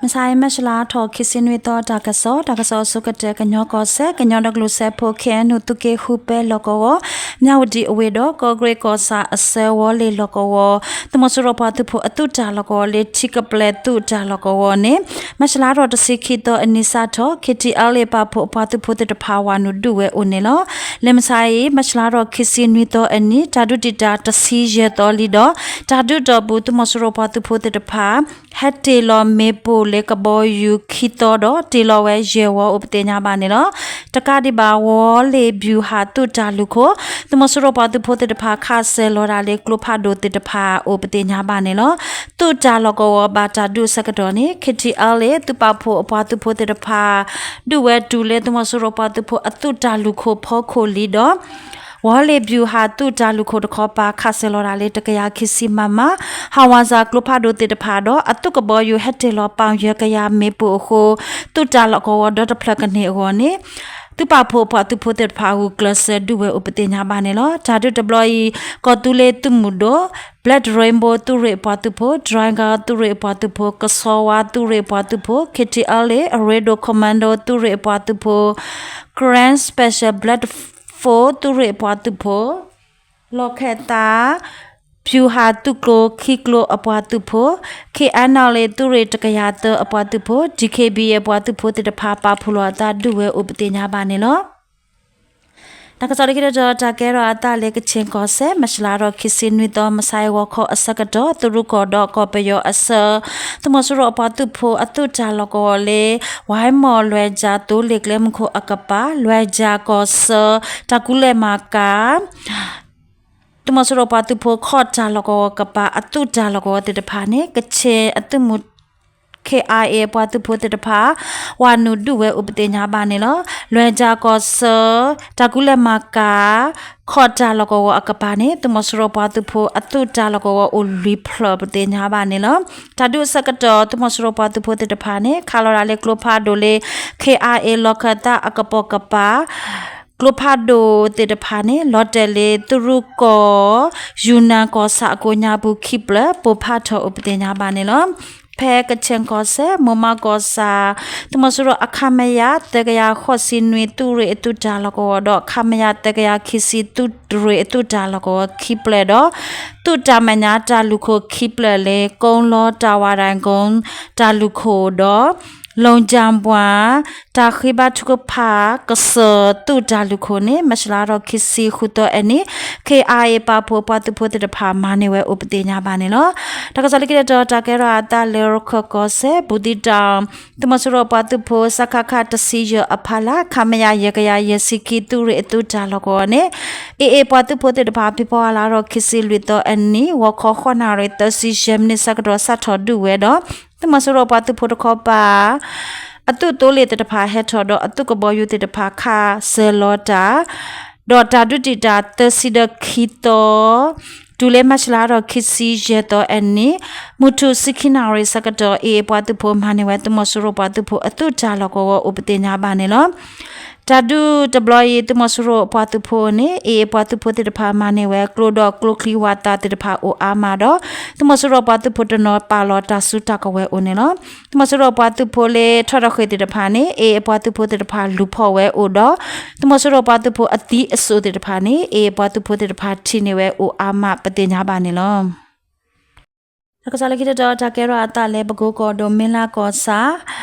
မုၢ်ဆါအံၤ မၢ်ၡလါထီၣ် ခံဆံနွံသီ တၢ်ကစီၣ်, တၢ်ကစီၣ်အဆိကတၢၢ် ကညီကီၢ်စဲၣ် ကညီဒီကလုာ်စၢဖှိၣ် ခ့ၣ်အဲၣ်ယူၣ် သုးက့ၣ်ဃုပဲလီၢ်ကဝီၤ, မၠၣ်ဝတံၣ်အဝ့ၢ်ဒီး ကီၢ်ကရ့ၣ်ကီၢ်ဆၣ်အဆၢ ဝီၤလ့ၣ်လီၢ်ကဝီၤ, သုးမီၤစိရိၤပှၤသုးဖိအသုးတၢ်လီၢ်ကဝီၤလၢ ထံကပျဲၢ်သုးတၢ်လီၢ်ကဝီၤန့ၣ် မၢ်ၡလါထီၣ် တဆံခံသီအနံၤစးထီၣ် ခ့ၣ်ထံၣ်အါလ့ၣ် ပာ်ဖှိၣ်အပှၤသုးဖိသ့ၣ်တဖၣ် ဝၤနုာ်ဒုးဝဲအိၣ်န့ၣ်လီၤ. လၢမုၢ်ဆါအံၤ မၢ်ၡလါထီၣ် ခံဆံနွံသီအနံၤ တၢ်ဒုးတံာ်တာ် တဆံယဲၢ်သီလံဒီး တၢ်ဒုးတီၢ်ပူၤ သုးမီၤစိရိၤပှၤသုးဖိသ့ၣ်တဖၣ် ဟဲတ့ၢ်လီၤမ့ၣ်ပိၢ်လၢကဘီယူၤခံသီဒီး တ့ၢ်လီၤဝဲယဲၢ်ဝီအိၣ်ပသ့ၣ်ညါဘၣ်န့ၣ်လီၤ. တကးဒံးဘၣ် ဝီၤလ့ၣ်ဘျူၤဟၣ်သုးတၢ်လုၢ်ခိၣ် သုးမီၤစိရိၤပှၤသုးဖိသ့ၣ်တဖၣ် ခးစၢၤလီၤတၢ်လၢကျိဖးဒိၣ်သ့ၣ်တဖၣ်အိၣ်ပသ့ၣ်ညါဘၣ်န့ၣ်လီၤ. သုးတၢ်လီၢ်ကဝီၤဘၣ်တၢ်ဒုးအဆၢကတီၢ်န့ၣ် ခ့ၣ်ထံၣ်အါလ့ၣ် သုးပာ်ဖှိၣ်အပှၤသုးဖိသ့ၣ်တဖၣ် ဒုးဝဲတုၤလၢသုးမီၤစိရိၤပှၤသုးဖိအသုးတၢ်လုၢ်ခိၣ်ဖီခိၣ်လံဒီး ဝီၤလ့ၣ်ဘျူၤဟၣ်သုးတၢ်လုၢ်ခိၣ်တခီပၤ ခးစၢၤလီၤတၢ်လၢ တကယၤခံဆံ မမ, ဟးဝးစၢ်ကျိဖးဒိၣ်သ့ၣ်တဖၣ်ဒီး အသုးကဘီယူၤဟဲတ့ၢ်လီၤပီၣ်ယဲၢ်ကယၤမ့ၣ်ပိၢ်အဃိ သုးတၢ်လီၢ်ကဝီၤဒီတဖျၢၣ်ကန့ၢ်အဂီၢ်န့ၣ် သုးပာ်ဖှိၣ်အပှၤသုးဖိသ့ၣ်တဖၣ် ဂုာ်ကျဲးစၢးဒုးဝဲအိၣ်ပသ့ၣ်ညါဘၣ်န့ၣ်လီၤ. တၢ်ဒုးတဘျီအံၤ ကီၢ်သူလ့ၤသုးမုၢ်ဒိၣ် Black Rainbow သုးရ့ၣ်အပှၤသုးဖိ, Dragon သုးရ့ၣ်အပှၤသုးဖိ, ကဆီဝါသုးရ့ၣ်အပှၤသုးဖိ, ခ့ၣ်ထံၣ်အါလ့ၣ် အရ့ဒိၣ် Commando သုးရ့ၣ်အပှၤသုးဖိ, Karen Special Black Force သုးရ့ၣ်အပှၤသုးဖိ, လီၢ်ခၢၣ်သး ဘျူၤဟၣ်သုးကျိၤခံကျိၤအပှၤသုးဖိ, ခ့ၣ်အဲၣ်ယူၣ်လ့ၣ် သုးရ့ၣ်တကယၤသၢအပှၤသုးဖိ, DKBA အပှၤသုးဖိသ့ၣ်တဖၣ် ပာ်ဖှိၣ်လီၤအသးဒုးဝဲအိၣ်ပသ့ၣ်ညါဘၣ်န့ၣ်လီၤ. တၢ်ကစီၣ်လၢခံတတီၤ တၢ်ကဲထီၣ်အသးလၢ ကခ့ၣ်ကီၢ်စဲၣ် မၢ်ၡလါထီၣ်ခံဆံနွံသီ မုၢ်ဆါအံၤ ဂီၤခီအဆၢကတီၢ် တရူးကီၢ်ဒီးကီၢ်ပယီၤအဆၢ သုးမီၤစိရိၤအပှၤသုးဖိအသုးတၢ်လီၢ်ကဝီၤလၢ ဝါမီၢ်လွဲၢ်ကၠၢ်သိလ့ၣ်ကျဲမုၢ်ခိၣ်အကပၤ လွဲၢ်ကၠၢ်ကီၢ်ဆၢ တၢ်ကူလဲၢ်မၤကၤ သုးမီၤစိရိၤပှၤသုးဖိခီၣ်တၢ်လီၢ်ကဝီၤကပၤ အသုးတၢ်လီၢ်ကဝီၤသ့ၣ်တဖၣ်န့ၣ် ကခ့ၣ်အသုးမုၢ် ခ့ၣ်အါအ့ အပှၤသုးဖိသ့ၣ်တဖၣ် ဝၤနုာ်ဒုးဝဲအိၣ်ပသ့ၣ်ညါဘၣ်န့ၣ်လီၤ. လွဲၢ်ကၠၢ်ကီၢ်ဆၢ တၢ်ကူလဲၢ်မၤကၤ ခီၣ်တၢ်လီၢ်ကဝီၤအကပၤန့ၣ် သုးမီၤစိရိၤပှၤသုးဖိအသုးတၢ်လီၢ်ကဝီၤအိၣ်လွံၢ်ဖျၢၣ်ပသ့ၣ်ညါဘၣ်န့ၣ်လီၤ. တၢ်ဒုးအဆၢကတီၢ် သုးမီၤစိရိၤပှၤသုးဖိသ့ၣ်တဖၣ်န့ၣ် ခးလီၤတၢ်လၢကျိဖးဒိၣ်လၢ ခ့ၣ်အါအ့ လီၢ်ခၢၣ်သးအကပိာ်ကပၤ ကျိဖးဒိၣ်သ့ၣ်တဖၣ်န့ၣ် လီၤတဲာ်လၢသုးရူးကီၢ် ယူၢ်နၢၣ်ကီၢ်ဆၣ်အကိးညါပူၤခံဖျၢၣ် ပိၢ်ဖးထီၣ်အိၣ်ပသ့ၣ်ညါဘၣ်န့ၣ်လီၤ. ဖဲကခ့ၣ်ကီၢ်စဲၣ် မိၢ်မးကီၢ်ဆၣ် သုးမီၤစိရိၤအ ခမရ သၢကယၤဃိးဆံနွံ သုးရ့ၣ်အသုးတၢ်လီၢ်ကဝီၤဒီး ခမရ သၢကယၤခံဆံ သုးရ့ၣ်အသုးတၢ်လီၢ်ကဝီၤခံဖျၢၣ်ဒီး သုးတၢ်မဲာ်ညါတၢ်လုၢ်ခိၣ်ခံဖျၢၣ်လၢ ကိလီၤတၢ်ဝးဒၣ်ကိ တၢ်လုၢ်ခိၣ်ဒီး လီၣ်ကၠၣ်ပှၢ် တၢ်ဃ့ဘါထုကဖၣ် ကစၢၢ်သုးတၢ်လုၢ်ခိၣ်န့ၣ် မၢ်ၡလါထီၣ်ခံဆံဃုသီအနံၤ ခ့ၣ်အါအ့ ပာ်ဖှိၣ်အပှၤသုးဖိသ့ၣ်တဖၣ် မၤန့ၢ်ဝဲအိၣ်ပသ့ၣ်ညါဘၣ်န့ၣ်လီၤ. တၢ်ကစီၣ်လၢခံတတီၤ တၢ်ကဲထီၣ်အသးလၢရခၢၣ်ကီၢ်စဲၣ် ဘူးသံးတီၤ သုးမီၤစိရိၤအပှၤသုးဖိ စကခ တဆံယဲၢ်အဖီလာ် ခမရ ယဲၢ်ကယၤယဲၢ်ဆံခံ သုးရ့ၣ်အသုးတၢ်လီၢ်ကဝီၤန့ၣ် အ့ၣ်အ့ၣ် ပှၤသုးဖိသ့ၣ်တဖၣ် ဖဲဖီအလါထီၣ်ခံဆံလွံၢ်သီအနံၤ ဂီၤခီဃိးနၣ်ရံၣ် သၢဆံယဲၢ်မံးနံးဆၢကတီၢ် စးထီၣ်ဒုးဝဲဒီး သုးမီၤစိရိၤပှၤသုးဖိတခီပၤ အသုးသိလ့ၣ်သ့ၣ်တဖၣ်ဟဲထီၣ်ဒီး အသုးကဘီယူၤသ့ၣ်တဖၣ်ခးစၢၤလီၤတၢ် ဒီးတၢ်ဒုးတံာ်တာ်သၢဆံဒီးခံသီ တုၤလၢမၢ်ၡလါထီၣ်ခံဆံယဲၢ်သီအနံၤ မုၢ်ထူၣ်ဆံခံနၣ်ရံၣ်ဆၢကတီၢ် အ့ၣ်အ့ၣ် ပှၤသုးဖိမၤန့ၢ်ဝဲ သုးမီၤစိရိၤပှၤသုးဖိအသုးတၢ်လီၢ်ကဝီၤအိၣ်ပသ့ၣ်ညါဘၣ်န့ၣ်လီၤ. တၢ်ဒုးတဘျီအံၤ သုးမီၤစိရိၤပှၤသုးဖိန့ၣ် အ့ၣ်အ့ၣ် ပှၤသုးဖိသ့ၣ်တဖၣ်မၤန့ၢ်ဝဲ ကျိဒီးကျိချံဝးသးသ့ၣ်တဖၣ်အိၣ်အါမးဒီး သုးမီၤစိရိၤပှၤသုးဖိတနီၤပာ်လီၤတၢ်စုတၢ်ကဝဲၤအိၣ်န့ၣ်လီၤ. သုးမီၤစိရိၤပှၤသုးဖိလၢထီၣ်ထီၣ်ဃ့ၢ်သ့ၣ်တဖၣ်န့ၣ် အ့ၣ်အ့ၣ် ပှၤသုးဖိသ့ၣ်တဖၣ်လူၤဖီၣ်ဝဲအိၣ်ဒီး သုးမီၤစိရိၤပှၤသုးဖိအသံအစိၣ်သ့ၣ်တဖၣ်န့ၣ် အ့ၣ်အ့ၣ် ပှၤသုးဖိသ့ၣ်တဖၣ်ထံၣ်န့ၢ်ဝဲအိၣ်အါမးပသ့ၣ်ညါဘၣ်န့ၣ်လီၤ. တၢ်ကစီၣ်လၢခံတတီၤ တၢ်ကဲထီၣ်အသးလၢ ပကိကီၢ်ဒိၣ်မ့လါကီၢ်ဆၣ်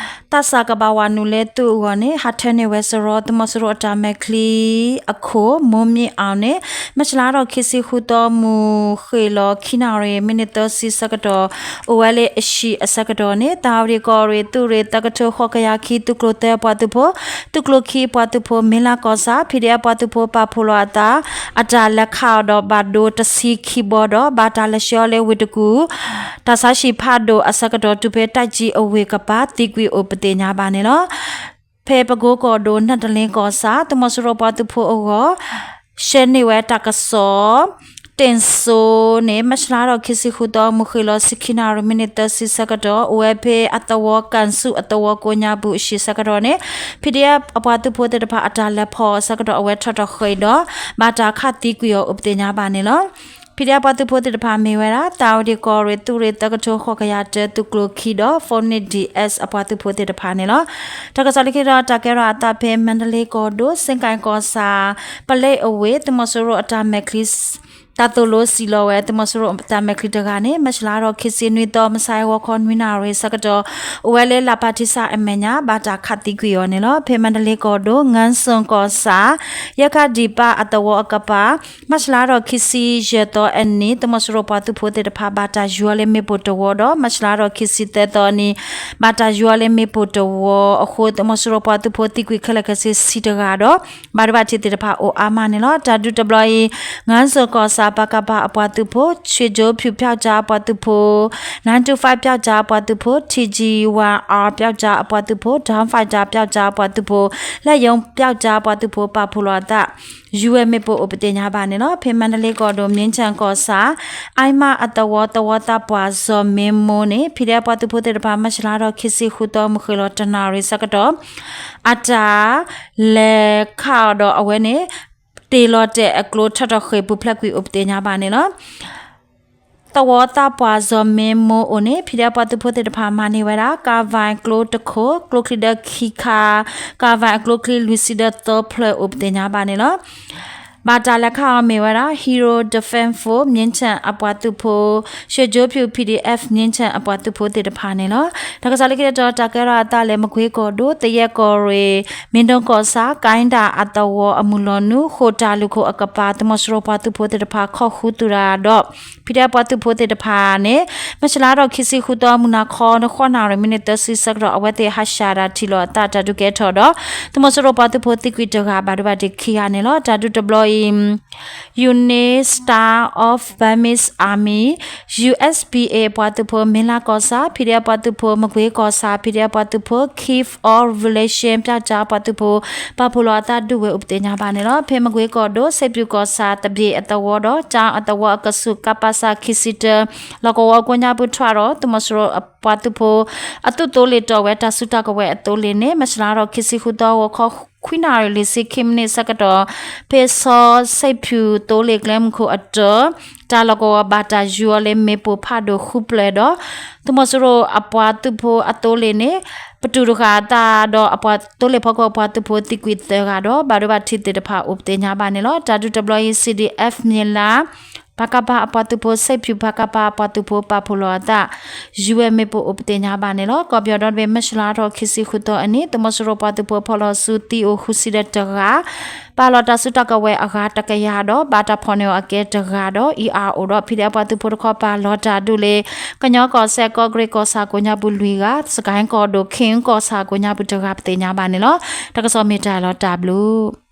သးစၢ်ကဘၣ်ဝၤနုာ်လၢသုးအဂီၢ်န့ၣ် ဟးထၢန့ၢ်ဝဲစရီ သုးမီၤစိရိၤအတၢ်မဲာ်ချံအခိၣ် မိမ့ၢ်အီၤန့ၣ် မၢ်ၡလါထီၣ်ခံဆံဃုသီ မုၢ်ဃ့ၢ်လီၤခံနၣ်ရံၣ် မံးနံးသၢဆံဆၢကတီၢ် အိၣ်ဝဲလၢအဟံၣ်အဆၢကတီၢ်န့ၣ် သၢဝရံၣ်ကီၢ်ရ့ၣ် သုးရ့ၣ်သၢကထိဃိးကယၤခံ သုးကျိၤသၢအပှၤသုးဖိ သုးကျိၤခံအပှၤသုးဖိ မ့လါကီၢ်ဆၣ် PDF ပှၤသုးဖိပာ်ဖှိၣ်လီၤအသး အတၢ်လဲၤခးအီၤဒီးဘၣ်ဒိတဆံခံဘီဒီး ဘၣ်တၢ်လဲၤဆှၢအီၤလၢဝ့ၢ်တကူၣ် တၢ်ဆါဟံၣ်ဖးဒိၣ်အဆၢကတီၢ် တုၤဖဲတၢ်ကံၣ်အဝ့ၢ်ကပၤ သံကွံာ်အိၣ်ပသ့ၣ်ညါဘၣ်န့ၣ်လီၤ. ဖဲပကိကီၢ်ဒိၣ် နၢ်တလ့ကီၢ်ဆၣ် သုးမီၤစိရိၤပှၤသုးဖိအဂီၢ် ဆှၢန့ၢ်ဝဲတၢ်ကစီၣ် တ့ၢ်စိန့ၣ် မၢ်ၡလါထီၣ်ခံဆံဃုသီ မုၢ်ဃ့ၢ်လီၤဆံခံနၣ်ရံၣ် မံးနံးသၢဆံဆၢကတီၢ် အိၣ်ဝဲဖဲအသဝီ ကၣ်ဆူၣ်အသဝီကိးညါပူၤအဟံၣ်ဆၢကတီၢ်န့ၣ် PDF အပှၤသုးဖိသ့ၣ်တဖၣ် အတၢ်လဲၤဖီၣ်အဆၢကတီၢ် အဝဲထီၣ်ထီၣ်ဃ့ၢ်ဒီး ဘၣ်တၢ်ခးသံကွံာ်အီၤအိၣ်ပသ့ၣ်ညါဘၣ်န့ၣ်လီၤ. PDF ပှၤသုးဖိသ့ၣ်တဖၣ်မ့ၢ်ဝဲဒၣ် သးဝဒံၣ်ကီၢ်ရ့ၣ် သုးရ့ၣ်သၢကထိဃိးကယၤတၢ သုးကျိၤခံဒီး Phoenix D S အပှၤသုးဖိသ့ၣ်တဖၣ်န့ၣ်လီၤ. တၢ်ကစီၣ်လၢခံဒီး တၢ်ကဲထီၣ်အသးဖဲ မါဒလ့ကီၢ်ဒိၣ် စ့ကၣ်ကီၢ်ဆၣ် ပလ့အဝ့ၢ် သုးမီၤစိရိၤအတၢ်မဲာ်ချံ တၢ်သိၣ်လိစံးလီၤဝဲ သုးမီၤစိရိၤအတၢ်မဲာ်ချံတဂၤန့ၣ် မၢ်ၡလါထီၣ်ခံဆံနွံသီ မုၢ်ဆါဟဲဂီၤခီနွံနၣ်ရံၣ်ဆၢကတီၢ် အိၣ်ဝဲလၢလၢ်ပၢ်ထံစၢ်အမဲာ်ညါ ဘၣ်တၢ်ခးသံကွံာ်အီၤန့ၣ်လီၤ. ဖဲမါဒလ့ကီၢ်ဒိၣ် ငါစိၣ်ကီၢ်ဆၣ် ယဲၢ်ခါဒံၣ်ပၢ်အသဝီအကပၤ မၢ်ၡလါထီၣ်ခံဆံယဲၢ်သီအနံၤ သုးမီၤစိရိၤပှၤသုးဖိသ့ၣ်တဖၣ် ဘၣ်တၢ်ယူၤအီၤလၢမ့ၣ်ပိၢ်တဝီဒီး မၢ်ၡလါထီၣ်ခံဆံသၢသီအနံၤ ဘၣ်တၢ်ယူၤအီၤလၢမ့ၣ်ပိၢ်တဝီအဃိ သုးမီၤစိရိၤပှၤသုးဖိသံကွံာ်ခဲလၢာ်ခဲဆ့ဆံတဂၤဒီး ဘၣ်ဒိဘၣ်ထံးသ့ၣ်တဖၣ်အိၣ်အါမးန့ၣ်လီၤ. တၢ်ဒုးတဘျီအံၤ ငါစိၣ်ကီၢ်ဆၣ် ပကဖ အပှၤသုးဖိ, ရွှ့ၣ်ကၠိဖၠူၣ် ပျောက်ကျား အပှၤသုးဖိ, nine two five ပျောက်ကျား အပှၤသုးဖိ, T G one R ပျောက်ကျား အပှၤသုးဖိ, Dawn Fighter ပျောက်ကျား အပှၤသုးဖိ, လက်ရုံး ပျောက်ကျား အပှၤသုးဖိ ပာ်ဖှိၣ်လီၤအသး ယူၤဝဲမ့ၣ်ပိၢ်အိၣ်ပသ့ၣ်ညါဘၣ်န့ၣ်လီၤ. ဖဲမါဒလ့ကီၢ်ဒိၣ် မြင်းခြံကီၢ်ဆၣ် အါမးအသဝီ သဝီသးပှၢ် စီၤမ့မိန့ၣ် ဖံးဒဲး အပှၤသုးဖိသ့ၣ်တဖၣ် မၢ်ၡလါထီၣ်ခံဆံဃုသီ မုၢ်ဃ့ၢ်လီၤတနၣ်ရံၣ်ဆၢကတီၢ် အတၢ်လဲၤခးအီၤဒီးအဝဲန့ၣ် တ့ၢ်လီၤတဲာ်အကျိ ထီၣ်ထီၣ်ဃ့ၢ်ပူၤဖျဲးကွံာ်အိၣ်ပသ့ၣ်ညါဘၣ်န့ၣ်လီၤ. သဝီသးပှၢ် စီၤမ့မိအိၣ်န့ၣ် ဖံးဒဲး အပှၤသုးဖိသ့ၣ်တဖၣ်မၤန့ၢ်ဝဲဒၣ် ကၣ်ဝဲၣ်ကျိတခိၣ်, ကျိချံဒၢခံခါ, ကၣ်ဝဲၣ်အကျိချံလွံၢ်ဆံဒီးသၢဖျၢၣ်အိၣ်ပသ့ၣ်ညါဘၣ်န့ၣ်လီၤ. ဘၣ်တၢ်လဲၤခးအီၤမ့ၢ်ဝဲဒၣ် Hero Defense Force မြင်းခြံ အပှၤသုးဖိ, ရွှ့ၣ်ကၠိဖၠူၣ် P D F မြင်းခြံ အပှၤသုးဖိသ့ၣ်တဖၣ်န့ၣ်လီၤ. တၢ်ကစီၣ်လၢခံတတီၤ တၢ်ကဲထီၣ်အသးလၢ မကွ့ကီၢ်ဒိၣ် သယဲၢ်ကီၢ်ရ့ၣ် မ့ၢ်ဒိကီၢ်ဆၣ် ကၣ်ဒၣ်အသဝီအမုၢ်လီၤနုာ် ဃိာ်တၢ်လူၢ်ခိၣ်အကပၤ သုးမီၤစိရိၤပှၤသုးဖိသ့ၣ်တဖၣ် ခိးဃုသူၣ်တၢ်ဒီး ဖံးဒဲး ပှၤသုးဖိသ့ၣ်တဖၣ်န့ၣ် မၢ်ၡလါထီၣ်ခံဆံဃုသီ မုၢ်နၤခီနွံဃိးနၣ်ရံၣ် မံးနံးသၢဆံဆၢကတီၢ် အဝဲသ့ၣ်ဟးဆှဲးတၢ်ထံၣ်လိာ်အသးတၢ်ဒုးကဲထီၣ်ဒီး သုးမီၤစိရိၤပှၤသုးဖိသံကွံာ်တဂၤ ဘၣ်ဒိဘၣ်ထံးခံဂၤန့ၣ်လီၤ. တၢ်ဒုးတဘျီအံၤ Unit Star of Burmese Army, U S B A ပှၤသုးဖိ မ့လါကီၢ်ဆၣ် ဖံးဒဲး ပှၤသုးဖိ မကွ့ကီၢ်ဆၣ် ဖံးဒဲး ပှၤသုးဖိ Kyiv All Relation ပျောက်ကျား ပှၤသုးဖိ ပာ်ဖှိၣ်လီၤအသးဒုးဝဲအိၣ်ပသ့ၣ်ညါဘၣ်န့ၣ်လီၤ. ဖဲမကွ့ကီၢ်ဒိၣ် စဲးဖၠူၣ်ကီၢ်ဆၣ် သဘ့ၣ်အသဝီဒီး ကၠါအသဝီအကဆူး ကပစ ခံဆံတၢ လီၢ်ကဝီၤကိးညါပူၤထွဲဒီး သုးမီၤစိရိၤပှၤသုးဖိ အသုးသိလ့ၣ်တီၢ်ဝဲ တၢ်စုတၢ်ကဝဲၤအသိလ့ၣ်န့ၣ် မၢ်ၡလါထီၣ်ခံဆံဃုသီ ဂီၤခီခွံနၣ်ရံၣ်လွံၢ်ဆံခံမံးနံးဆၢကတီၢ် ဖဲဆီစဲးဖၠူၣ်သိလ့ၣ်ကျဲမုၢ်ခိၣ်အတၢ တၢ်လီၢ်ကဝီၤဘၣ်တၢ်ယူၤအီၤလၢမ့ၣ်ပိၢ်ဖးဒိၣ်ဃုဖျၢၣ်ဒီး သုးမီၤစိရိၤအပှၤသုးဖိအသိလ့ၣ်န့ၣ် ပတုာ်တဃာ်အသးဒီး အပှၤသိလ့ၣ်ဖီခိၣ်အပှၤသုးဖိသံကွံာ်သၢဂၤဒီး ဘၣ်ဒိဘၣ်ထံးသ့ၣ်တဖၣ်အိၣ်ပသ့ၣ်ညါဘၣ်န့ၣ်လီၤ. တၢ်ဒုးတဘျီအံၤ C D F မ့လါ ပကဖ အပှၤသုးဖိ စဲးဖၠူၣ် ပကဖ အပှၤသုးဖိ ပာ်ဖှိၣ်လီၤအသး ယူၤဝဲမ့ၣ်ပိၢ်အိၣ်ပသ့ၣ်ညါဘၣ်န့ၣ်လီၤ. ကီၢ်ပယီၤဒီတဘ့ၣ် မၢ်ၡလါထီၣ်ခံဆံဃုသီအနံၤ သုးမီၤစိရိၤပှၤသုးဖိဖီၣ်လီၤဆူသံအိၣ်ဃုဆံဒီးတဂၤ ပာ်လီၤတၢ်စုတၢ်ကဝဲၤအဂၤတကယၤဒီး ဘၣ်တၢ်ဖီၣ်န့ၢ်အီၤအကဲတဂၤဒီး အံၤအါအိၣ်ဒီး ဖံးဒဲး အပှၤသုးဖိတခီပၤလီၤတၢ်ဒုးလၢ ကညီကီၢ်စဲၣ် ကီၢ်ကရ့ၣ်ကီၢ်ဆၣ်ကိးညါပူၤလွံၢ်ဂၤ စကဲၣ်ကီၢ်ဒိၣ် ခ့ၣ်ကီၢ်ဆၣ်ကိးညါပူၤတဂၤပသ့ၣ်ညါဘၣ်န့ၣ်လီၤ. တၢ်ကစီၣ်မ့ၢ်တၢ်လီၤတၢ်ဘျုး